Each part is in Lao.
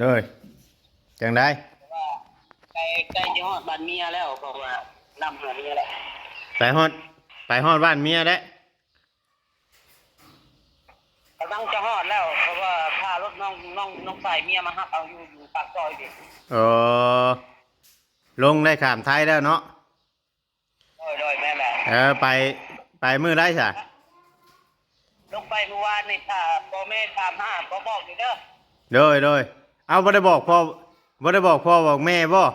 ໂດຍ ຈັ່ງໃດ? ໃກ້ ໃກ້ຈະຮອດບ້ານເມຍແລ້ວ ເພາະວ່ານຳເຮືອນເມຍແລ້ວ. ໄປຮອດ ໄປຮອດບ້ານເມຍແລ້ວ? ກຳລັງຈະຮອດແລ້ວ ເພາະວ່າຖ້າລົດນ້ອງ ນ້ອງ ນ້ອງຊາຍເມຍມາຮັບເອົາຢູ່ ຢູ່ປາກຊອຍເດ້. ອໍ ລົງໄດ້ຂ້າມໄທແລ້ວເນາະ? ໂດຍ ໂດຍ ແມ່ນແຫຼະ. ເອີ ໄປ ໄປມື້ໃດຊະ? ລົງໄປມື້ວານນີ້ ຖ້າພໍ່ແມ່ຖາມຫາກໍບອກຢູ່ເດີ. ໂດຍ ໂດຍ. ເອົາ ບໍ່ໄດ້ບອກພໍ່ ບໍ່ໄດ້ບອກພໍ່ບອກແມ່ບໍ່?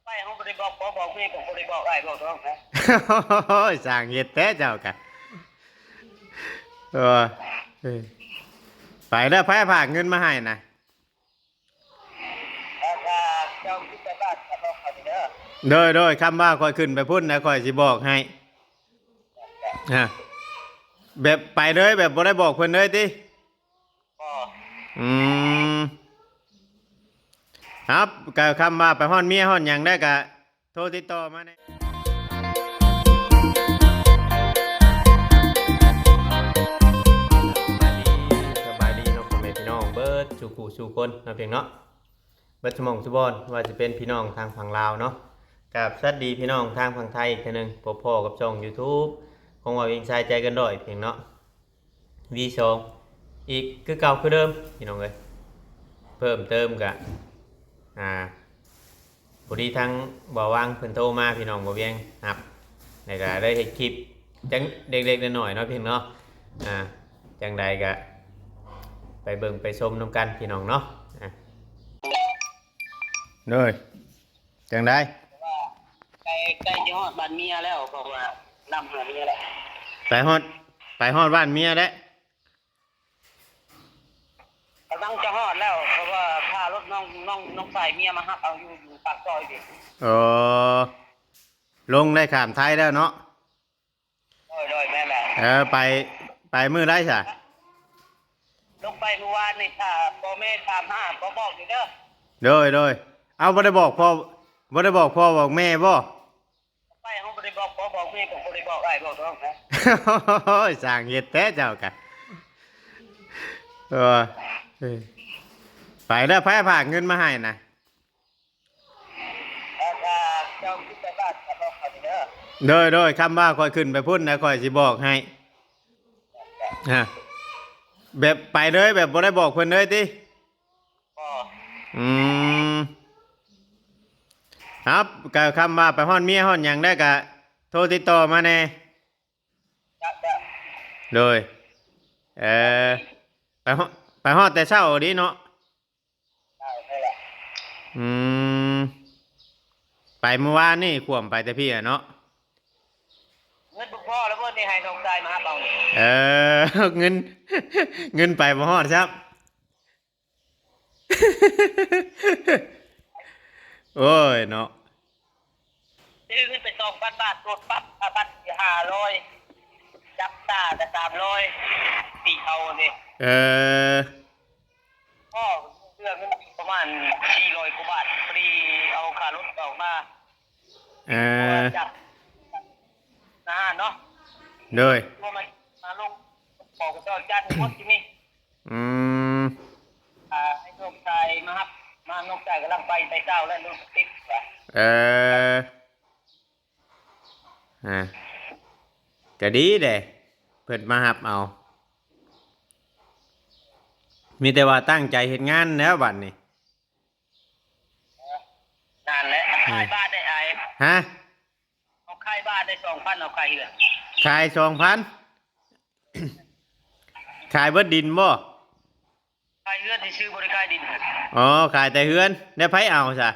ໄປເຮົາບໍ່ໄດ້ບອກພໍ່ບອກແມ່ ກໍບໍ່ໄດ້ບອກອ້າຍບອກນ້ອງນະ. ໂອ້ຍ ຊ່າງເຮັດແທ້ເຈົ້າກະ. ເອີ ເອີ ໄປເດີ ໃຜຝາກເງິນມາໃຫ້ນະ? ເອີ ຖ້າເຈົ້າຄິດຈະບາດກໍບອກຂ້ອຍເດີ. ໂດຍ ໂດຍ. ຄຳວ່າຂ້ອຍຂຶ້ນໄປພຸ້ນນະ ຂ້ອຍຊິບອກໃຫ້. ຮະ ແບບໄປເລີຍ ແບບບໍ່ໄດ້ບອກເພິ່ນເລີຍຕິ? ບໍ່. ອືມ ຄັບ ກໍຄຳວ່າໄປຮອດເມຍຮອດຫຍັງໄດ້ກໍໂທຕິດຕໍ່ມາແດ່. ສະບາຍດີ ສະບາຍດີເນາະ ພໍ່ແມ່ພີ່ນ້ອງເບິດສູ່ຜູ້ສູ່ຄົນເນາະ ພຽງເນາະ ເບິດສູ່ໝ່ອງສູ່ບ່ອນ ວ່າຈະເປັນພີ່ນ້ອງທາງຝັ່ງລາວເນາະ ກາບສະຫວັດດີພີ່ນ້ອງທາງຝັ່ງໄທອີກເທື່ອໜຶ່ງ ພົບພໍ້ກັບຊ່ອງຢູທູບຂອງເວົ້າເອງຊາຍໃຈເກີນຮ້ອຍ ພຽງເນາະ. ວີສອງ ອີກຄືເກົ່າຄືເດີມພີ່ນ້ອງເອີຍ. ເພີ່ມເຕີມກະ ອ່າ ພໍດີທາງບ່າວວັງເພິ່ນໂທມາ ພີ່ນ້ອງບ່າວວຽງຮັບ ແລ້ວກະໄດ້ເຮັດຄລິບຈັ່ງເລັກໆນ້ອຍໆເນາະ ພຽງເນາະ. ອ່າ ຈັ່ງໃດກະໄປເບິ່ງໄປຊົມນຳກັນ ພີ່ນ້ອງເນາະ. ອ່າ ໂດຍ. ຈັ່ງໃດ? ໃກ້ ໃກ້ຈະຮອດບ້ານເມຍແລ້ວ ເພາະວ່ານຳເຮືອນເມຍແລ້ວ. ໄປຮອດ ໄປຮອດບ້ານເມຍແລ້ວ? ກຳລັງຈະຮອດແລ້ວ ເພາະວ່າຖ້າລົດນ້ອງ ນ້ອງ ນ້ອງຊາຍເມຍມາຮັບເອົາຢູ່ ຢູ່ປາກຊອຍເດ້. ອໍ ລົງໄດ້ຂ້າມໄທແລ້ວເນາະ? ໂດຍ ໂດຍ ແມ່ນແຫຼະ. ເອີ ໄປ ໄປມື້ໃດຊະ? ລົງໄປມື້ວານນີ້ ຖ້າພໍ່ແມ່ຖາມຫາກໍບອກຢູ່ເດີ. ໂດຍ ໂດຍ. ເອົາ ບໍ່ໄດ້ບອກພໍ່ ບໍ່ໄດ້ບອກພໍ່ບອກແມ່ບໍ່? ໄປເຮົາບໍ່ໄດ້ບອກພໍ່ບອກແມ່ ກໍບໍ່ໄດ້ບອກອ້າຍບອກນ້ອງນະ. ໂອ້ຍ ຊ່າງເຮັດແທ້ເຈົ້າກະ. ເອີ ໄປເດີ ໃຜຝາກເງິນມາໃຫ້ນະ? ຖ້າເຈົ້າຄິດຈະບາດກໍບອກຂ້ອຍເດີ. ໂດຍ ໂດຍ. ຄຳວ່າຂ້ອຍຂຶ້ນໄປພຸ້ນນະ ຂ້ອຍຊິບອກໃຫ້. ຮະ ແບບໄປເລີຍ ແບບບໍ່ໄດ້ບອກເພິ່ນເລີຍຕິ? ບໍ່. ອືມ ຄັບ ກໍຄຳວ່າໄປຮອດເມຍຮອດຫຍັງໄດ້ກໍໂທຕິດຕໍ່ມາແດ່. ໂດຍ. ເອີ ໄປຮອດ ໄປຮອດແຕ່ເຊົ້າເດເນາະ? ອືມ ໄປມື້ວານນີ້ ຂວມໄປແຕ່ພີ້ແຫຼະເນາະ? ເງິນບໍ່ພໍແລ້ວເວີ້ຍ ນີ້ໃຫ້ນ້ອງຊາຍມາຮັບເອົາ. ເອີ ເງິນ ເງິນໄປບໍ່ຮອດຊ້ຳ. ໂອ້ຍເນາະ. ຊື້ເງິນໄປສອງພັນບາດ ໂດນປັບ ອາ ບັດຫ້າຮ້ອຍ ຈັບຕາກໍສາມຮ້ອຍ ຕີເອົາເດ້. ເອີ ພໍເຫຼືອເງິນປະມານສີ່ຮ້ອຍກວ່າບາດ ພໍດີເອົາຄ່າລົດອອກມາ. ເອີ ຈາກນາເນາະ. ໂດຍ. ມາລົງ ຂໍກະເຈົ້າຈັນໝົດທີ່ນີ້. ອືມ ອ່າ ໃຫ້ນ້ອງຊາຍມາຮັບ ມາ ນ້ອງຊາຍກຳລັງໄປ ໄປເຊົ້າແລ້ວ ລົດຕິດວ່າ. ເອີ ອ່າ ກະດີເດ້ ເພິ່ນມາຮັບເອົາ. ມີແຕ່ວ່າຕັ້ງໃຈເຮັດງານແລ້ວບັດນີ້. ນັ້ນແຫຼະ ຂາຍບ້ານໄດ້ອ້າຍ. ຮະ? ເຮົາຂາຍບ້ານໄດ້ສອງພັນ ເຮົາຂາຍເຮືອນ. ຂາຍສອງພັນ? ຂາຍເບິດດິນບໍ່? ຂາຍເຮືອນຊື່ໆ ບໍ່ໄດ້ຂາຍດິນ. ອໍ ຂາຍແຕ່ເຮືອນ. ແລ້ວໃຜເອົາຊະ?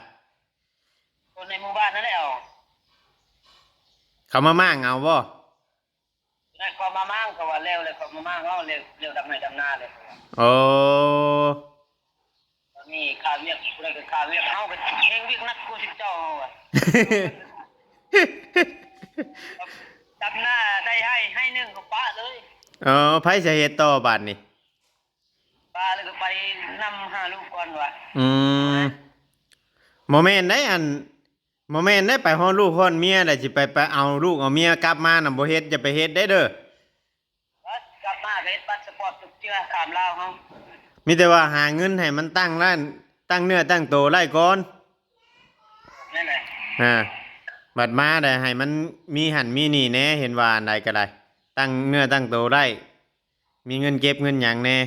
ຄົນໃນໝູ່ບ້ານນັ້ນແຫຼະເອົາ. ເຂົາມາມ້າງເອົາບໍ່? ນັ້ນເຂົາມາມ້າງ ເຂົາວ່າແລ້ວ ແລ້ວເຂົາມາມ້າງເຮົາ ແລ້ວ ແລ້ວດຳໄຮ່ດຳນາແລ້ວ. ໂອ້ ຕອນນີ້ຄາວຽກ ຜູ້ໃດກໍຄາວຽກ ເຮົາກໍແຮງວຽກໜັກກວ່າເຂົາເຈົ້າ. ດຳນາໄດ້ໄຮ່ ໄຮ່ໜຶ່ງກໍປະເລີຍ. ເອີ ໃຜຈະເຮັດຕໍ່ບາດນີ້? ປະແລ້ວກໍໄປນຳຫາລູກກ່ອນວ່າ. ອືມ ບໍ່ແມ່ນໄດ໋ ອັນ ບໍ່ແມ່ນໄດ໋ ໄປຮອດລູກຮອດເມຍແລ້ວຊິໄປ ໄປເອົາລູກເອົາເມຍກັບມານະ ບໍ່ເຮັດ ຢ່າໄປເຮັດໄດ໋ເດີ. ກັບມາກໍເຮັດພາສປອດ ຕົກເຈື່ອຂ້າມລາວເຮົາ. ແ ມີແຕ່ວ່າຫາເງິນໃຫ້ມັນຕັ້ງຮ້ານ ຕັ້ງເນື້ອຕັ້ງໂຕໄດ້ກ່ອນ. ນັ້ນແຫຼະ ອ່າ ບັດມາໄດ້ໃຫ້ມັນມີຫັ້ນມີນີ້ແດ່ ເຫັນວ່າອັນໃດກໍໄດ້ ຕັ້ງເນື້ອຕັ້ງໂຕໄດ້ ມີເງິນເກັບເງິນຫຍັງແດ່.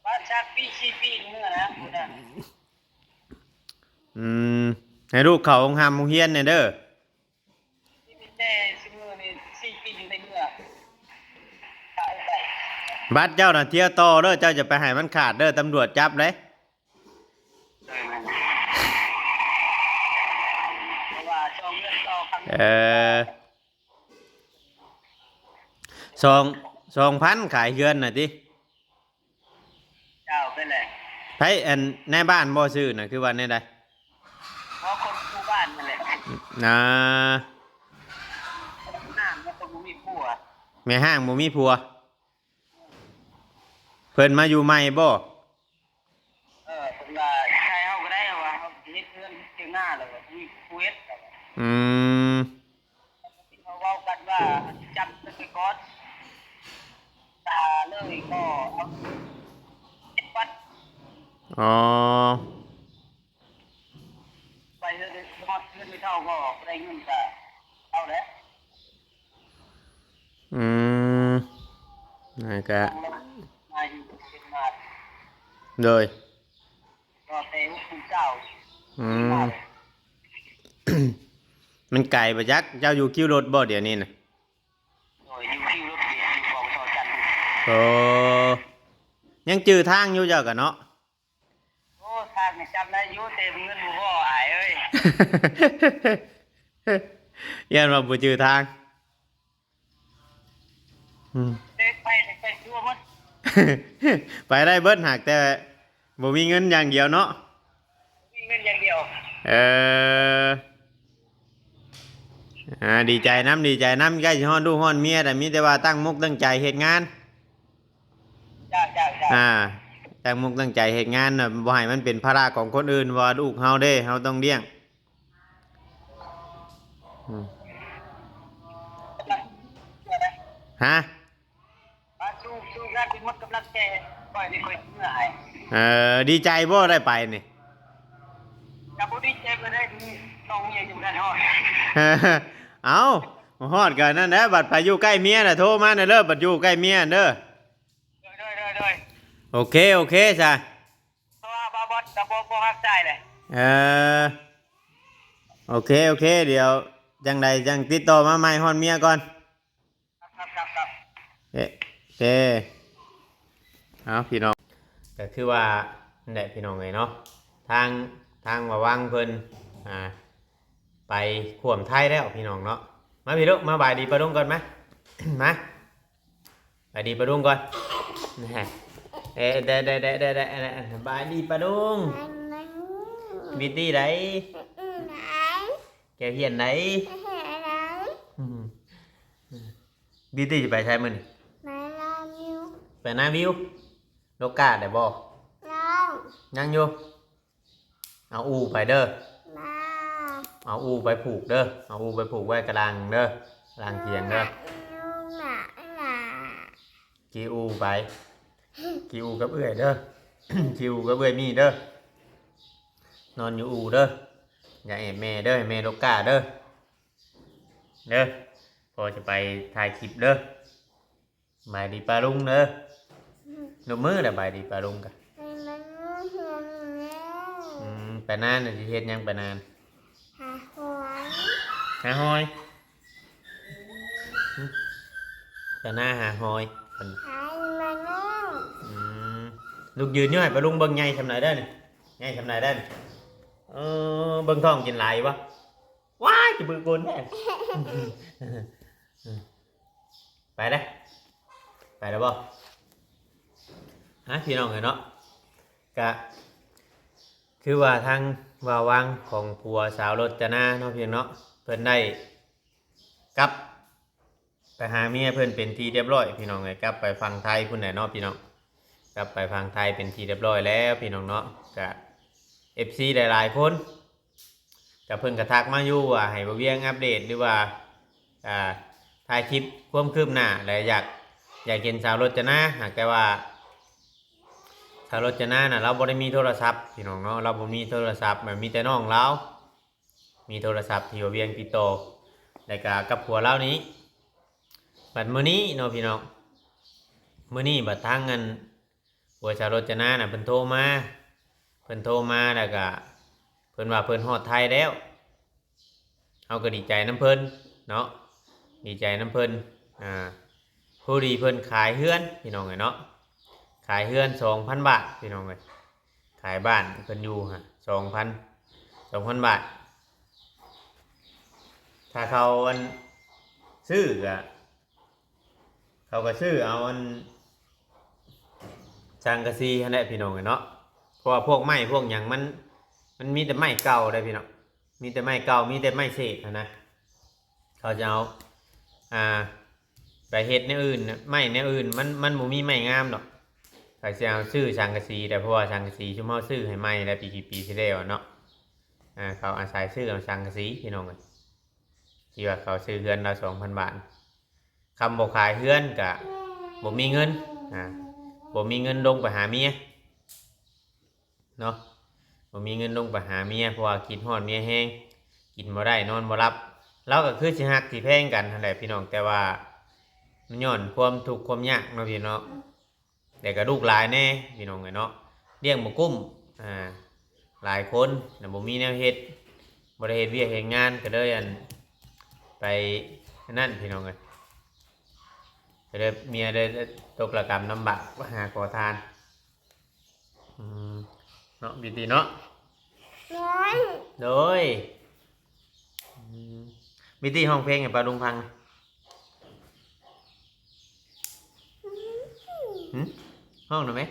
ບ້ານຈັກປີ ສີ່ປີເມື່ອນະ ພຸ້ນນະ. ອືມ ໃຫ້ລູກເຂົ້າໂຮງຮ່ຳໂຮງຮຽນແດ່ເດີ. ມີແຕ່ຊຸມື້ນີ້ ສີ່ປີຢູ່ໃນເມືອງ. ບັດເຈົ້ານະທຽວຕໍ່ເດີ ເຈົ້າຈະໄປໃຫ້ມັນຂາດເດີ ຕຳຫຼວດຈັບເດ້. ເອີ ສອງ ສອງພັນຂາຍເຮືອນນະຕິ? ເຈົ້າ ເປັນແຫຼະ. ໃຜ ອັນ ນາຍບ້ານບໍ່ຊື້ນະ ຄືວ່າແນວໃດ? ເພາະຄົນຢູ່ບ້ານນັ້ນແຫຼະ ນາ ນາງມັນກໍບໍ່ມີຜົວ ແມ່ຮ້າງບໍ່ມີຜົວ. ເພິ່ນມາຢູ່ໃໝ່ບໍ່? ເອີ ເພິ່ນວ່າໃຊ້ເຮົາກໍໄດ້ ເຮົາວ່າເຮົາເຮັດເຮືອນເຮັດຖຽງນາ ແລ້ວກໍມີຜູ້ເຮັດ. ອືມ ເຂົາເວົ້າກັນວ່າຈຳເພິ່ນໄປກ່ອນ ຖ້າເລີຍກໍເອົາເກັບວັດ. ອໍ ໄປເຮືອນ ຮອດເຮືອນໄປເຊົ່າກໍໄດ້ເງິນກໍເອົາແຫຼະ. ອືມ ນັ້ນກະ ໂດຍ ອືມ ມັນໄກບໍ່ຈັກ ເຈົ້າຢູ່ຄິວລົດບໍ່ດຽວນີ້ນະ? ໂດຍ ຢູ່ຄິວລົດ ຢູ່ ຢູ່ ປກສ ຈັນ ໂອ້ ຍັງຈື່ທາງຢູ່ເຈົ້າກະເນາະ? ໂອ້ ທາງນີ້ຈຳໄດ້ຢູ່ ແຕ່ເງິນບໍ່ພໍອ້າຍເອີຍ ຢ້ານວ່າບໍ່ຈື່ທາງ. ອືມ ເລກໄປ ເລກໄປທົ່ວໝົດ ໄປໄດ້ເບິດ ຫາກແຕ່ບໍ່ມີເງິນຢ່າງດຽວເນາະ ມີເງິນຢ່າງດຽວ. ເອີ ອ່າ ດີໃຈນຳ ດີໃຈນຳ ໃກ້ຊິຮອດລູກຮອດເມຍແລ້ວ ມີແຕ່ວ່າຕັ້ງມົກຕັ້ງໃຈເຮັດງານ. ຈ້າ ຈ້າ ຈ້າ ອ່າ ຕັ້ງມົກຕັ້ງໃຈເຮັດງານນະ ບໍ່ໃຫ້ມັນເປັນພາລະຂອງຄົນອື່ນ ວ່າລູກເຮົາເດ້ ເຮົາຕ້ອງລ້ຽງ. ອືມ ຮະ? ມາສູ້ ສູ້ກັນຈົນໝົດກຳລັງໃຈ ຂ້ອຍນີ້ຂ້ອຍເມື່ອຍ. ເອີ ດີໃຈບໍ່ໄດ້ໄປນີ້? ກໍບໍ່ດີໃຈປານໃດ ນ້ອງເມຍຍັງບໍ່ທັນຮອດ. ເອົ້າ ຮອດກໍນັ້ນແຫຼະ ບັດໄປຢູ່ໃກ້ເມຍນະ ໂທມາແດ່ເດີ ບັດຢູ່ໃກ້ເມຍເດີ. ໂດຍ ໂດຍ ໂດຍ ໂດຍ ໂອເຄ ໂອເຄຊະ. ເພາະວ່າບ່າວບອດກໍບໍ່ ບໍ່ຮັບສາຍເລີຍ. ເອີ ໂອເຄ ໂອເຄ ດຽວຈັ່ງໃດຈັ່ງຕິດຕໍ່ມາໃໝ່ ຮອດເມຍກ່ອນ. ຄັບ ຄັບ ຄັບ ຄັບ ເອ ເອ ເອົາ ພີ່ນ້ອງ ກໍຄືວ່ານັ້ນແຫຼະ ພີ່ນ້ອງເອີຍເນາະ ທາງ ທາງວ່າວັງເພິ່ນ ອ່າ ໄປຂວມໄທແລ້ວ ພີ່ນ້ອງເນາະ. ມາພີ່ລູກ ມາບາຍດີປ້າລຸງກ່ອນ ມາ ມາ. ສະບາຍດີປ້າລຸງກ່ອນ. ເອີ ໄດ້ ໄດ້ ໄດ້ ໄດ້ ໄດ້ ສະບາຍດີປ້າລຸງ. ບິວຕີ້ໃດ? ແກ້ວຮຽນໃດ? ບິວຕີ້ຈະໄປໃສມື້ນີ້? ໄປນາວິວ. ໄປນາວິວ? ລົກກ້າໄດ້ບໍ່? ຍັງ ຍັງຢູ່. ເອົາອູ່ໄປເດີ. ເອົາອູ່ໄປຜູກເດີ. ເອົາອູ່ໄປຜູກໄວ້ກະລາງເດີ ກະລາງຖຽງເດີ. ຂີ່ອູ່ໄປ. ຂີ່ອູ່ກັບເອື້ອຍເດີ. ຂີ່ອູ່ກັບເອື້ອຍມີເດີ. ນອນຢູ່ອູ່ເດີ. ຢ່າແອບແມ່ເດີ. ໃຫ້ແມ່ລົກກ້າເດີ. ເດີ. ພໍ່ຈະໄປຖ່າຍຄລິບເດີ. ສະບາຍດີປ້າລຸງເດີ. ຍົກມືລະ ສະບາຍດີປ້າລຸງກະ. ອືມ ໄປນານະ ຊິເຮັດຫຍັງໄປນານະ? ຫາຫອຍ. ຫາຫອຍ? ໄປນາຫາຫອຍ. ຫາມານອນ. ອືມ ລູກຢືນຢູ່ໃຫ້ປ້າລຸງເບິ່ງ ໃຫຍ່ສ່ຳໃດເດີນີ້. ໃຫຍ່ສ່ຳໃດເດີນີ້. ເອີ ເບິ່ງທ້ອງກິນຫຼາຍຢູ່ບໍ່? ວ້າຍ ຈະບຶກກົນແທ້. ໄປເດ້ ໄປແລ້ວບໍ່? ຮະ ພີ່ນ້ອງເອີຍເນາະ ກະຄືວ່າທາງບ່າວວັງຂອງຜົວສາວລົດຈະນາເນາະ ພີ່ນ້ອງເນາະ ເພິ່ນໄດ້ກັບໄປຫາເມຍເພິ່ນເປັນທີ່ຮຽບຮ້ອຍ ພີ່ນ້ອງເອີຍ. ກັບໄປຝັ່ງໄທພຸ້ນແຫຼະເນາະ ພີ່ນ້ອງ. ກັບໄປຝັ່ງໄທເປັນທີ່ຮຽບຮ້ອຍແລ້ວ ພີ່ນ້ອງເນາະ. ກະ ເອັຟຊີ ຫຼາຍໆຄົນ ກະເພິ່ນກະທັກມາຢູ່ວ່າໃຫ້ບ່າວວຽງອັບເດດ ຫຼືວ່າ ອ່າ ຖ່າຍຄລິບຄວາມຄືບໜ້າ ແລະ ຢາກ ຢາກເຫັນສາວລົດຈະນາ. ຫາກແຕ່ວ່າ ສາວໂລຈະນານະ ລາວບໍ່ໄດ້ມີໂທລະສັບພີ່ນ້ອງເນາະ, ລາວບໍ່ມີໂທລະສັບ ແບບມີແຕ່ນ້ອງລາວ ມີໂທລະສັບທີ່ວ່າວຽງຕິດຕໍ່ ແລ້ວກະກັບຜົວລາວນີ້. ບັດມື້ນີ້ເນາະພີ່ນ້ອງ ມື້ນີ້ບັດທາງອັນ ຜົວສາວໂລຈະນານະ ເພິ່ນໂທມາ ເພິ່ນໂທມາແລ້ວກະ ເພິ່ນວ່າເພິ່ນຮອດໄທແລ້ວ. ເຮົາກໍດີໃຈນຳເພິ່ນເນາະ ດີໃຈນຳເພິ່ນ. ອ່າ ພໍດີເພິ່ນຂາຍເຮືອນພີ່ນ້ອງເອີຍເນາະ, ຂາຍເຮືອນສອງພັນບາດພີ່ນ້ອງເອີຍ, ຂາຍບ້ານເພິ່ນຢູ່ຫັ້ນສອງພັນ ສອງພັນບາດ. ຖ້າເຂົາອັນຊື້ກະ ເຂົາກໍຊື້ເອົາອັນສັງກະສີຫັ້ນແຫຼະພີ່ນ້ອງເອີຍເນາະ, ເພາະວ່າພວກໄມ້ພວກຫຍັງມັນ ມັນມີແຕ່ໄມ້ເກົ່າເດ້ພີ່ນ້ອງ, ມີແຕ່ໄມ້ເກົ່າ ມີແຕ່ໄມ້ເສດຫັ້ນນະ. ເຂົາຈະເອົາ ອ່າ ໄປເຮັດແນວອື່ນ ໄມ້ແນວອື່ນ ມັນ ມັນບໍ່ມີໄມ້ງາມດອກ. ເຂົາຊິເອົາຊື້ສັງກະສີ ແຕ່ເພາະວ່າສັງກະສີຊຸມເຮົາຊື້ໃຫ້ໃໝ່ແລ້ວ ປີ ປີທີ່ແລ້ວເນາະ. ອ່າ ເຂົາອາໄສຊື້ເອົາສັງກະສີພີ່ນ້ອງເອີຍ, ທີ່ວ່າເຂົາຊື້ເຮືອນລາວສອງພັນບາດ. ຄຳບໍ່ຂາຍເຮືອນກະບໍ່ມີເງິນ ອ່າ ບໍ່ມີເງິນລົງໄປຫາເມຍເນາະ, ບໍ່ມີເງິນລົງໄປຫາເມຍ ເພາະວ່າຄິດຮອດເມຍແຮງ ກິນບໍ່ໄດ້ນອນບໍ່ຫຼັບ. ລາວກໍຄືຊິຮັກຊິແພງກັນຫັ້ນແຫຼະພີ່ນ້ອງ, ແຕ່ວ່າມັນຍ້ອນຄວາມທຸກຄວາມຍາກເນາະພີ່ເນາະ. ແຕ່ກໍລູກຫຼາຍແດ່ພີ່ນ້ອງເອີຍເນາະ, ລ້ຽງບໍ່ກຸ້ມ ອ່າ ຫຼາຍຄົນນະ ບໍ່ມີແນວເຮັດ ບໍ່ໄດ້ເຮັດວຽກເຮັດງານ ກໍເລີຍອັນ ໄປອັນນັ້ນພີ່ນ້ອງເອີຍ, ກໍເລີຍເມຍເລີຍຕົກລະກຳລຳບາກ ຫາຂໍທານ. ອືມ ເນາະ ບິວຕີເນາະ. ໂດຍ ໂດຍ. ອືມ ບິວຕີຮ້ອງເພງໃຫ້ປ້າລຸງຟັງ. ຫຶ ຮ້ອງໄດ້ໄໝ?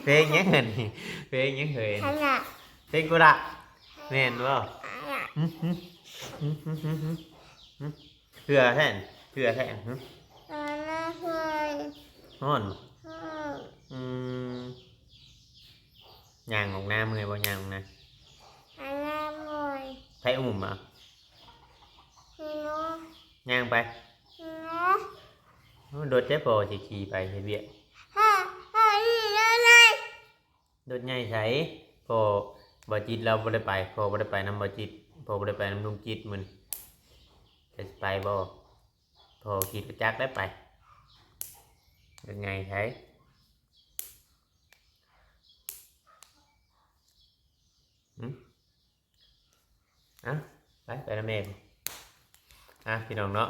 ເພງຫຍັງຫັ້ນນີ້? ເພງຫຍັງເຮີຍ? ເພງກຸລະ ແມ່ນບໍ່? ຫຶ ຫຶ ຫຶ ຫຶ ຫຶ ເຫື່ອແທ້ ເຫື່ອແທ້. ຫຶ ຮ້ອນບໍ່? ອືມ ຍ່າງອອກນາເມື່ອຍບໍ່? ຍ່າງອອກນາ ໃຜອຸ້ມເອົາ? ຍ່າງໄປ. ໂອ້ ລົດໃດພໍ່ຊິຂີ່ໄປເຮັດວຽກ? ລົດໃຫຍ່ໃສ? ພໍ່ ບ່າວຈິດລາວບໍ່ໄດ້ໄປ, ພໍ່ບໍ່ໄດ້ໄປນຳບ່າວຈິດ, ພໍ່ບໍ່ໄດ້ໄປນຳລຸງຈິດມື້ນີ້. ຈະໄປບໍ່? ພໍ່ຂີ່ລົດຈັກໄດ້ໄປ. ລົດໃຫຍ່ໃສ? ຫຶ ອ່ະ ໄປ ໄປນຳແມ່. ອ່ະ ພີ່ນ້ອງເນາະ,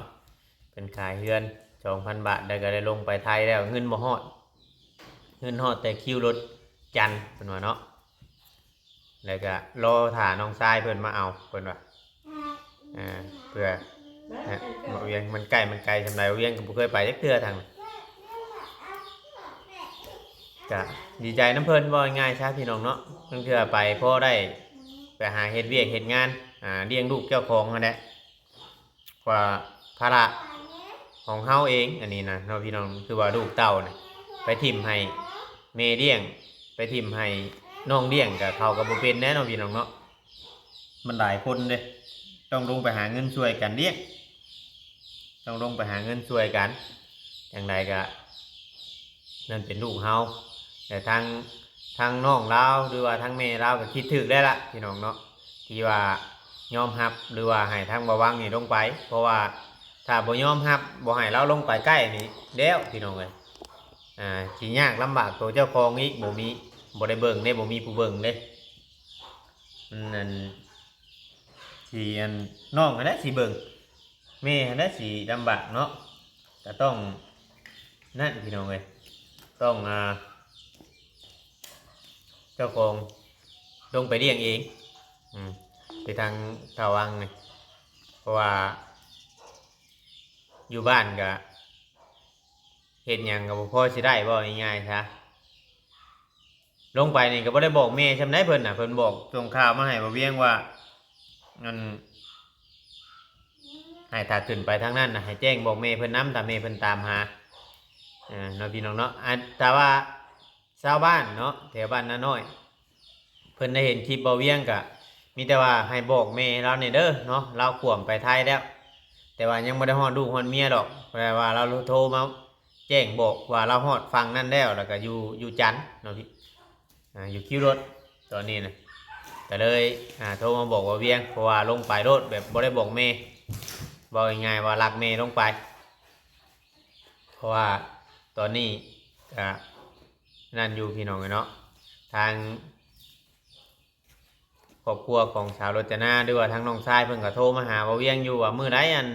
ເພິ່ນຂາຍເຮືອນສອງພັນບາດ ແລ້ວກໍໄດ້ລົງໄປໄທແລ້ວ. ເງິນບໍ່ຮອດ ເງິນຮອດແຕ່ຄິວລົດຈັນ ເພິ່ນວ່າເນາະ, ແລ້ວກໍລໍຖ້ານ້ອງຊາຍເພິ່ນມາເອົາ ເພິ່ນວ່າ. ອ່າ ເພື່ອ ເອີ ບໍ່ວຽງ ມັນໃກ້ມັນໄກສ່ຳໃດ ບໍ່ວຽງກໍບໍ່ເຄີຍໄປຈັກເທື່ອທາງ. ກະດີໃຈນຳເພິ່ນ ເວົ້າງ່າຍໆຊະພີ່ນ້ອງເນາະ, ບາງເທື່ອໄປພໍໄດ້ໄປຫາເຮັດວຽກເຮັດງານ ອ່າ ລ້ຽງລູກເຈົ້າຂອງຫັ້ນແຫຼະ. ກວ່າພາລະຂອງເຮົາເອງອັນນີ້ນະເນາະພີ່ນ້ອງ, ຄືວ່າລູກເຕົ້ານະ ໄປຖິ້ມໃຫ້ແມ່ລ້ຽງ ໄປຖິ້ມໃຫ້ນ້ອງລ້ຽງ ກະເຂົາກໍບໍ່ເປັນແດ່ເນາະພີ່ນ້ອງເນາະ. ມັນຫຼາຍຄົນເດ້ ຕ້ອງລົງໄປຫາເງິນຊ່ວຍກັນລ້ຽງ, ຕ້ອງລົງໄປຫາເງິນຊ່ວຍກັນ. ຈັ່ງໃດກະນັ້ນເປັນລູກເຮົາ, ແຕ່ທາງ ທາງນ້ອງລາວ ຫຼືວ່າທາງແມ່ລາວກໍຄິດຖືກແລ້ວລະພີ່ນ້ອງເນາະ, ທີ່ວ່າຍອມຮັບ ຫຼືວ່າໃຫ້ທາງບ່າວວັງນີ້ລົງໄປ. ເພາະວ່າຖ້າບໍ່ຍອມຮັບ ບໍ່ໃຫ້ລາວລົງໄປໃກ້ນີ້ແລ້ວພີ່ນ້ອງເອີຍ, ອ່າ ຊິຍາກລຳບາກໂຕເຈົ້າຂອງອີກ, ບໍ່ມີ ບໍ່ໄດ້ເບິ່ງເດ້ ບໍ່ມີຜູ້ເບິ່ງເດ້. ມັນອັນ ຊິອັນ ນ້ອງຫັ້ນແຫຼະຊິເບິ່ງ, ແມ່ຫັ້ນແຫຼະຊິລຳບາກເນາະ. ກໍຕ້ອງນັ້ນພີ່ນ້ອງເອີຍ, ຕ້ອງ ອ່າ ເຈົ້າຂອງລົງໄປລ້ຽງເອງ ອືມ ໄປທາງທ່າວັງນີ້. ເພາະວ່າຢູ່ບ້ານກະເຮັດຫຍັງກໍບໍ່ພໍຊິໄດ້ ເວົ້າງ່າຍໆຊະ. ລົງໄປນີ້ກໍບໍ່ໄດ້ບອກແມ່ຊ່ຳໃດເພິ່ນນະ, ເພິ່ນບອກ ສົ່ງຂ່າວມາໃຫ້ບ່າວວຽງວ່າ ອັນ ໃຫ້ຖ້າຂຶ້ນໄປທາງນັ້ນນະ ໃຫ້ແຈ້ງບອກແມ່ເພິ່ນນຳ ຖ້າແມ່ເພິ່ນຕາມຫາ ເນາະ ພີ່ນ້ອງເນາະ. ອັນ ຖ້າວ່າຊາວບ້ານເນາະ ແຖວບ້ານນານ້ອຍ ເພິ່ນໄດ້ເຫັນຄລິບບ່າວວຽງ ກະ ມີແຕ່ວ່າໃຫ້ບອກແມ່ລາວແດ່ເດີເນາະ, ລາວຂວ້ຳໄປໄທແລ້ວ ແຕ່ວ່າຍັງບໍ່ໄດ້ຮອດລູກຮອດເມຍດອກ. ແຕ່ວ່າລາວໂທມາແຈ້ງບອກວ່າລາວຮອດຝັ່ງນັ້ນແລ້ວ ແລ້ວກໍຢູ່ ຢູ່ຈັນເນາະ ອ່າ ຢູ່ຄິວລົດຕອນນີ້ນະ. ກໍເລີຍ ອ່າ ໂທມາບອກບ່າວວຽງ ເພາະວ່າລົງໄປໂລດ ແບບບໍ່ໄດ້ບອກແມ່, ເວົ້າງ່າຍໆວ່າລັກແມ່ລົງໄປ. ເພາະວ່າຕອນນີ້ກະນັ້ນຢູ່ ພີ່ນ້ອງເອີຍເນາະ, ທາງຄອບຄົວຂອງສາວໂລຈະນາ ຫຼືວ່າທາງນ້ອງຊາຍເພິ່ນກໍໂທມາຫາບ່າວວຽງຢູ່ວ່າ ມື້ໃດອັນ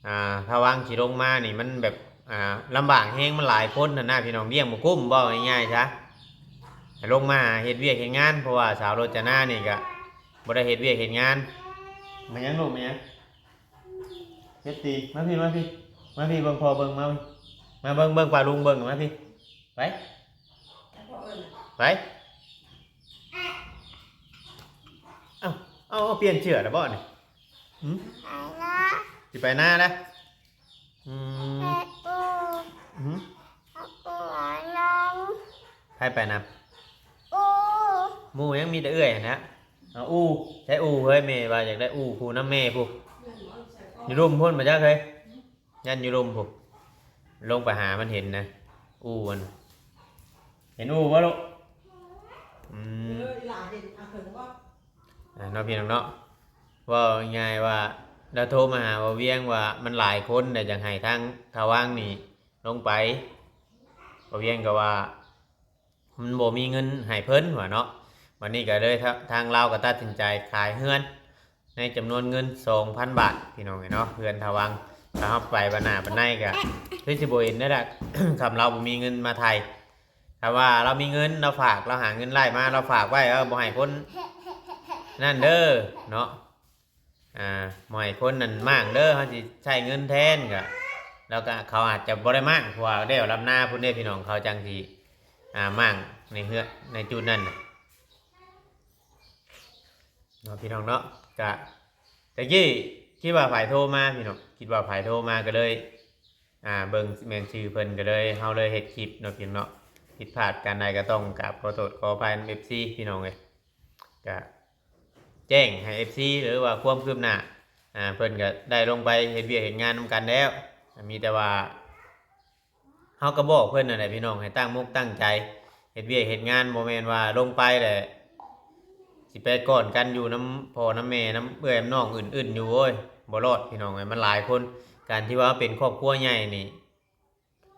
ອ່າ ທະວັງຊິລົງມານີ້ ມັນແບບ ອ່າ ລຳບາກແຮງ, ມັນຫຼາຍຄົນຫັ້ນນະ ພີ່ນ້ອງ, ລ້ຽງບໍ່ກຸ້ມ ເວົ້າງ່າຍໆຊະ. ລົງມາເຮັດວຽກເຮັດງານ ເພາະວ່າສາວໂລຈະນານີ້ກະບໍ່ໄດ້ເຮັດວຽກເຮັດງານ. ມາຫຍັງລູກ ມາຫຍັງ? ເຮັດຕີ ມາພີ້ ມາພີ້ ມາພີ້ ເບິ່ງພໍ່ເບິ່ງ ມາ ມາເບິ່ງ ເບິ່ງປ້າລຸງເບິ່ງ ມາພີ້ ໄປ ໄປ. ເອົ້າ ເອົາ ເອົາ ປ່ຽນເສື້ອແລ້ວບໍ່ນີ້? ຫື? ຊິໄປນາແລ້ວ? ອືມ ຫື? ໃຜໄປນຳ? ໝູ່ຍັງມີແຕ່ເອື້ອຍຫັ້ນນະ. ເອົາ ອູ່ ໃຊ້ອູ່ເຮີ້ຍ, ແມ່ວ່າຢາກໄດ້ອູ່ ຜູ້ນຳແມ່ຜູ້ ຢູ່ລຸ່ມພຸ້ນ ບໍ່ຈັກເຮີ້ຍ, ຍັນຢູ່ລຸ່ມພຸ້ນ. ລົງໄປຫາມັນເຫັນນະ ອູ່ມັນ. ເຫັນອູ່ບໍ່ລູກ? ອືມ ອ່າ ເນາະ ພີ່ນ້ອງເນາະ, ເວົ້າງ່າຍໆວ່າ ລາວໂທມາຫາບ່າວວຽງວ່າ ມັນຫຼາຍຄົນ ແລ້ວຢາກໃຫ້ທາງທະວັງນີ້ລົງໄປ. ບ່າວວຽງກໍວ່າ ມັນບໍ່ມີເງິນໃຫ້ເພິ່ນວ່າເນາະ. ບັດນີ້ກໍເລີຍ ທາ ທາງລາວກໍຕັດສິນໃຈຂາຍເຮືອນໃນຈຳນວນເງິນສອງພັນບາດ ພີ່ນ້ອງເອີຍເນາະ, ເຮືອນທະວັງ. ຖ້າເຮົາໄປບັດໜ້າບັດໃນກໍຄືຊິບໍ່ເຫັນແລ້ວລະ ຄຳລາວບໍ່ມີເງິນມາໄຖ່. ຖ້າວ່າລາວມີເງິນ ລາວຝາກ ລາວຫາເງິນໄລ່ມາ ລາວຝາກໄວ້ ເອີ ບໍ່ໃຫ້ຄົນນັ້ນເດີເນາະ. ອ່າ ບໍ່ໃຫ້ຄົນນັ້ນມ້າງເດີ, ເຮົາຊິໃຊ້ເງິນແທນ. ກະ ແລ້ວກະເຂົາອາດຈະບໍ່ໄດ້ມ້າງ ເພາະວ່າແລ້ວລຳນາພຸ້ນເດ້ ພີ່ນ້ອງ, ເຂົາຈັ່ງຊິ ອ່າ ມ້າງໃນເຮືອນ ໃນຈຸດນັ້ນນະ ເນາະ ພີ່ນ້ອງເນາະ. ກະ ແຕ່ກີ້ຄິດວ່າໃຜໂທມາ ພີ່ນ້ອງ, ຄິດວ່າໃຜໂທມາ ກໍເລີຍ ອ່າ ເບິ່ງແມ່ນຊື່ເພິ່ນ ກໍເລີຍ ເຮົາເລີຍເຮັດຄລິບເນາະ ພີ່ນ້ອງເນາະ. ຜິດພາດການໃດກໍຕ້ອງກາບຂໍໂທດຂໍອະໄພນຳ ເອັຟຊີ ພີ່ນ້ອງເອີຍ. ກະ ແຈ້ງໃຫ້ ເອັຟຊີ ຫຼືວ່າຄວາມຄືບໜ້າ ອ່າ ເພິ່ນກໍໄດ້ລົງໄປເຮັດວຽກເຮັດງານນຳກັນແລ້ວ. ມີແຕ່ວ່າເຮົາກໍບອກເພິ່ນນັ້ນແຫຼະ ພີ່ນ້ອງ, ໃຫ້ຕັ້ງມົກຕັ້ງໃຈເຮັດວຽກເຮັດງານ, ບໍ່ແມ່ນວ່າລົງໄປແລ້ວຊິໄປກ້ອນກັນຢູ່ນຳພໍ່ນຳແມ່ ນຳເອື້ອຍນຳນ້ອງ ອຶ້ນໆຢູ່. ໂອ້ຍ ບໍ່ລອດ ພີ່ນ້ອງເອີຍ, ມັນຫຼາຍຄົນ. ການທີ່ວ່າເປັນຄອບຄົວໃຫຍ່ນີ້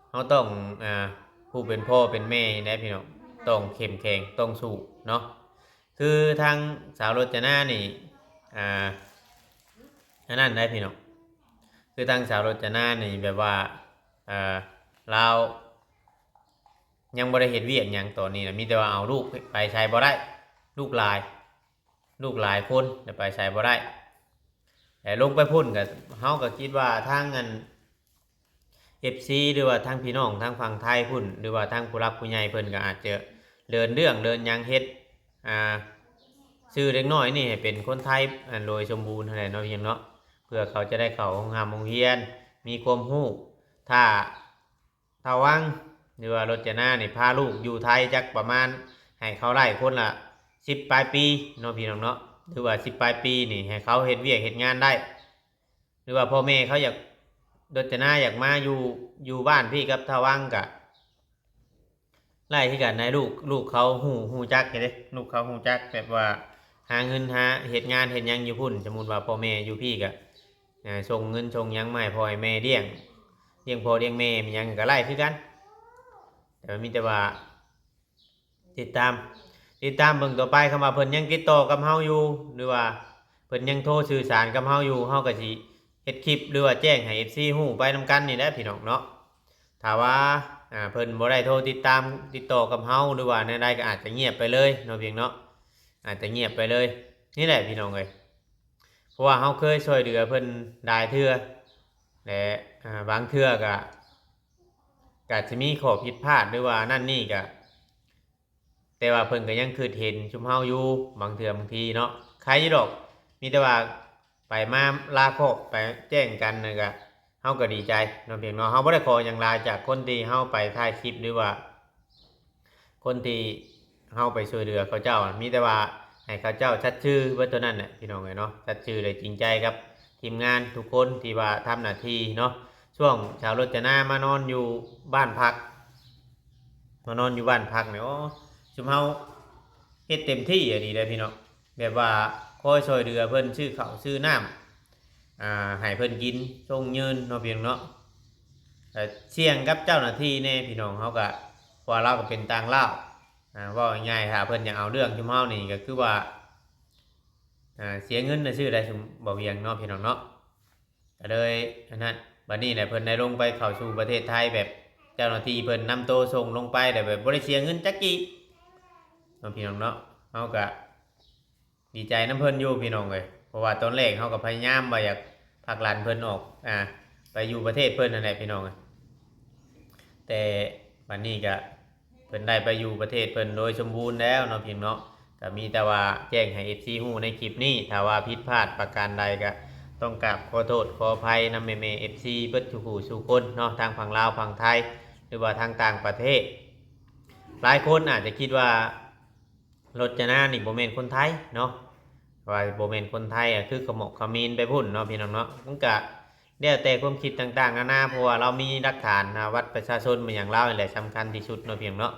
ເຮົາຕ້ອງ ອ່າ ຜູ້ເປັນພໍ່ເປັນແມ່ນີ້ແຫຼະ ພີ່ນ້ອງ, ຕ້ອງເຂັ້ມແຂງ ຕ້ອງສູ້ເນາະ. ຄືທາງສາວໂລຈະນານີ້ ອ່າ ອັນນັ້ນໄດ໋ ພີ່ນ້ອງ, ຄືທາງສາວໂລຈະນານີ້ ແບບວ່າ ອ່າ ລາວຍັງບໍ່ໄດ້ເຮັດວຽກຫຍັງຕອນນີ້ນະ, ມີແຕ່ວ່າເອົາລູກໄປໃສບໍ່ໄດ້, ລູກຫຼາຍ ລູກຫຼາຍຄົນ ແລ້ວໄປໃສບໍ່ໄດ້. ແລ້ວລົງໄປພຸ້ນກໍ ເຮົາກໍຄິດວ່າທາງອັນ ເອັຟຊີ ຫຼືວ່າທາງພີ່ນ້ອງທາງຝັ່ງໄທພຸ້ນ ຫຼືວ່າທາງຜູ້ຫຼັກຜູ້ໃຫຍ່ເພິ່ນກໍອາດຈະເດີນເລື່ອງເດີນຫຍັງເຮັດ ອ່າ ຊື່ເດັກນ້ອຍນີ້ໃຫ້ເປັນຄົນໄທ ອັນ ໂດຍສົມບູນຫັ້ນແຫຼະເນາະ ພີ່ນ້ອງເນາະ, ເພື່ອເຂົາຈະໄດ້ເຂົ້າໂຮງຮ່ຳໂຮງຮຽນ ມີຄວາມຮູ້. ຖ້າ ທະວັງ ຫຼືວ່າໂລຈະນານີ້ ພາລູກຢູ່ໄທຈັກປະມານ ໃຫ້ເຂົາໄດ້ຄົນລະສິບປາຍປີເນາະ ພີ່ນ້ອງເນາະ, ຫຼືວ່າສິບປາຍປີນີ້ ໃຫ້ເຂົາເຮັດວຽກເຮັດງານໄດ້ ຫຼືວ່າພໍ່ແມ່ເຂົາຢາກ ໂລຈະນາຢາກມາຢູ່ ຢູ່ບ້ານພີ້ກັບທະວັງກະໄດ້ຄືກັນນະ. ລູກ ລູກເຂົາຮູ້ ຮູ້ຈັກເດ້, ລູກເຂົາຮູ້ຈັກແບບວ່າຫາເງິນຫາເຮັດງານເຮັດຫຍັງຢູ່ພຸ້ນ. ສົມມຸດວ່າພໍ່ແມ່ຢູ່ພີ້ກະ ອ່າ ສົ່ງເງິນສົ່ງຫຍັງມາໃຫ້ພໍ່ໃຫ້ແມ່ລ້ຽງ ລ້ຽງພໍ່ລ້ຽງແມ່ ມີຫຍັງກໍໄດ້ຄືກັນ. ແຕ່ວ່າມີແຕ່ວ່າຕິດຕາມ ຕິດຕາມເບິ່ງຕໍ່ໄປ. ຄຳວ່າເພິ່ນຍັງຕິດຕໍ່ກັບເຮົາຢູ່ ຫຼືວ່າເພິ່ນຍັງໂທສື່ສານກັບເຮົາຢູ່ ເຮົາກໍຊິເຮັດຄລິບ ຫຼືວ່າແຈ້ງໃຫ້ ເອັຟຊີ ຮູ້ໄປນຳກັນນີ້ແຫຼະ ພີ່ນ້ອງເນາະ. ຖ້າວ່າ ອ່າ ເພິ່ນບໍ່ໄດ້ໂທຕິດຕາມ ຕິດຕໍ່ກັບເຮົາ ຫຼືວ່າແນວໃດ ກໍອາດຈະງຽບໄປເລີຍເນາະ ພຽງເນາະ, ອາດຈະງຽບໄປເລີຍ. ນີ້ແຫຼະ ພີ່ນ້ອງເອີຍ, ເພາະວ່າເຮົາເຄີຍຊ່ວຍເຫຼືອເພິ່ນຫຼາຍເທື່ອ ແລະ ອ່າ ບາງເທື່ອກະ ກະຈະມີຂໍ້ຜິດພາດ ຫຼືວ່ານັ້ນນີ້ກະ ແຕ່ວ່າເພິ່ນກະຍັງຄິດເຫັນຊຸມເຮົາຢູ່ ບາງເທື່ອບາງທີເນາະ. ໃຄຢູ່ດອກ ມີແຕ່ວ່າໄປມາລາຄອບ ໄປແຈ້ງກັນ ແລ້ວກະ ເຮົາກໍດີໃຈເນາະ ພຽງເນາະ. ເຮົາບໍ່ໄດ້ຂໍຫຍັງຫຼາຍຈາກຄົນທີ່ເຮົາໄປຖ່າຍຄລິບ ຫຼືວ່າ ຄົນທີ່ເຮົາໄປຊ່ວຍເຫຼືອເຂົາເຈົ້າ, ມີແຕ່ວ່າ ໃຫ້ເຂົາເຈົ້າສັດຊື່ເບິດເທົ່ານັ້ນແຫຼະ ພີ່ນ້ອງເອີຍເນາະ, ສັດຊື່ ແລະ ຈິງໃຈກັບທີມງານທຸກຄົນທີ່ວ່າທຳໜ້າທີ່ເນາະ. ຊ່ວງສາວລົດຈະນາມານອນຢູ່ບ້ານພັກ ມານອນຢູ່ບ້ານພັກນີ້ ໂອ້ ຊຸມເຮົາເຮັດເຕັມທີ່ອີ່ຫຼີເດ້ພີ່ນ້ອງ, ແບບວ່າຄອຍຊ່ອຍເຫຼືອເພິ່ນຊື້ເຂົ້າຊື້ນ້ຳ ອ່າ ໃຫ້ເພິ່ນກິນ ສົ່ງເງິນເນາະ ພີ່ນ້ອງເນາະ. ແຕ່ສ່ຽງກັບເຈົ້າໜ້າທີ່ແດ່ ພີ່ນ້ອງ, ເຮົາກໍ ເພາະວ່າລາວກໍເປັນຕ່າງດ້າວ ອ່າ ເວົ້າງ່າຍໆ ຖ້າເພິ່ນຢາກເອົາເລື່ອງຊຸມເຮົານີ້ ກໍຄືວ່າ ອ່າ ເສຍເງິນຊື່ໆ ໄດ້ຊຸມບໍ່ວຽງເນາະ ພີ່ນ້ອງເນາະ. ກໍເລີຍອັນນັ້ນ ບັດນີ້ແຫຼະ ເພິ່ນໄດ້ລົງໄປເຂົ້າສູ່ປະເທດໄທ ແບບເຈົ້າໜ້າທີ່ເພິ່ນນຳໂຕສົ່ງລົງໄປ ແລ້ວແບບບໍ່ໄດ້ເສຍເງິນຈັກກີບເນາະ ພີ່ນ້ອງເນາະ. ເຮົາກໍດີໃຈນຳເພິ່ນຢູ່ ພີ່ນ້ອງເອີຍ, ເພາະວ່າຕອນແລກເຮົາກໍພະຍາຍາມວ່າຢາກຜັກດັນເພິ່ນອອກ ອ່າ ໄປຢູ່ປະເທດເພິ່ນຫັ້ນແຫຼະ ພີ່ນ້ອງເອີຍ. ແຕ່ບັດນີ້ກໍ ເພິ່ນໄດ້ໄປຢູ່ປະເທດເພິ່ນໂດຍສົມບູນແລ້ວເນາະ ພີ່ນ້ອງເນາະ. ກໍມີແຕ່ວ່າແຈ້ງໃຫ້ເອັຟຊີຮູ້ໃນຄລິບນີ້, ຖ້າວ່າຜິດພາດປະການໃດກໍຕ້ອງກາບຂໍໂທດຂໍອະໄພນຳແມ່ໆເອັຟຊີເບິດທຸກຜູ້ສູ່ຄົນເນາະ, ທັງຝັ່ງລາວ ຝັ່ງໄທ ຫຼືວ່າທາງຕ່າງປະເທດ. ຫຼາຍຄົນອາດຈະຄິດວ່າ ລົດຈະນານີ້ບໍ່ແມ່ນຄົນໄທເນາະ, ວ່າບໍ່ແມ່ນຄົນໄທ ກໍຄືຂະໝອກຂະເໝນໄປພຸ້ນເນາະ ພີ່ນ້ອງເນາະ. ມັນກະແລ້ວແຕ່ຄວາມຄິດຕ່າງໆນານາ, ເພາະວ່າລາວມີຫຼັກຖານນະ, ບັດປະຊາຊົນມາຫຍັງລາວນີ້ແຫຼະສຳຄັນທີ່ສຸດເນາະ ພີ່ນ້ອງເນາະ.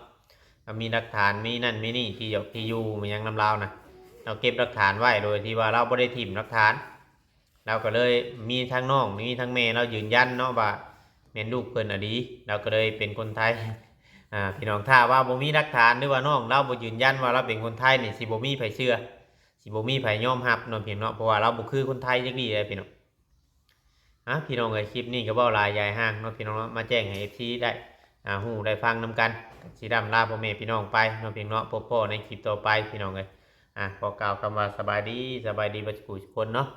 ລາວມີຫຼັກຖານ ມີນັ້ນມີນີ້ ທີ່ຢູ່ ທີ່ຢູ່ມາຫຍັງນຳລາວນະ, ລາວເກັບຫຼັກຖານໄວ້ໂດຍທີ່ວ່າລາວບໍ່ໄດ້ຖິ້ມຫຼັກຖານ. ລາວກໍເລີຍມີທັງນ້ອງ ມີທັງແມ່ລາວຢືນຢັນເນາະວ່າແມ່ນລູກເພິ່ນອີ່ຫຼີ, ລາວກໍເລີຍເປັນຄົນໄທ. ອ່າ ພີ່ນ້ອງ ຖ້າວ່າບໍ່ມີຫຼັກຖານ ຫຼືວ່ານ້ອງລາວບໍ່ຢືນຢັນວ່າລາວເປັນຄົນໄທນີ້ ຊິບໍ່ມີໃຜເຊື່ອ ຊິບໍ່ມີໃຜຍອມຮັບເນາະ ພີ່ນ້ອງເນາະ, ເພາະວ່າລາວບໍ່ຄືຄົນໄທຈັກດີ້ເດ້ ພີ່ນ້ອງ. ອ່າ ພີ່ນ້ອງເອີຍ ຄລິບນີ້ກໍເວົ້າຫຼາຍຢາຍຫ່າງເນາະ ພີ່ນ້ອງເນາະ, ມາແຈ້ງໃຫ້ເອັຟຊີໄດ້ ອ່າ ຮູ້ໄດ້ຟັງນຳກັນ. ຊິລ່ຳລາພໍ່ແມ່ພີ່ນ້ອງໄປເນາະ ພີ່ນ້ອງເນາະ, ພົບພໍ້ໃນຄລິບຕໍ່ໄປ ພີ່ນ້ອງເອີຍ. ອ່າ ຂໍກ່າວຄຳວ່າສະບາຍດີ ສະບາຍດີເບິດສູ່ຄົນເນາະ.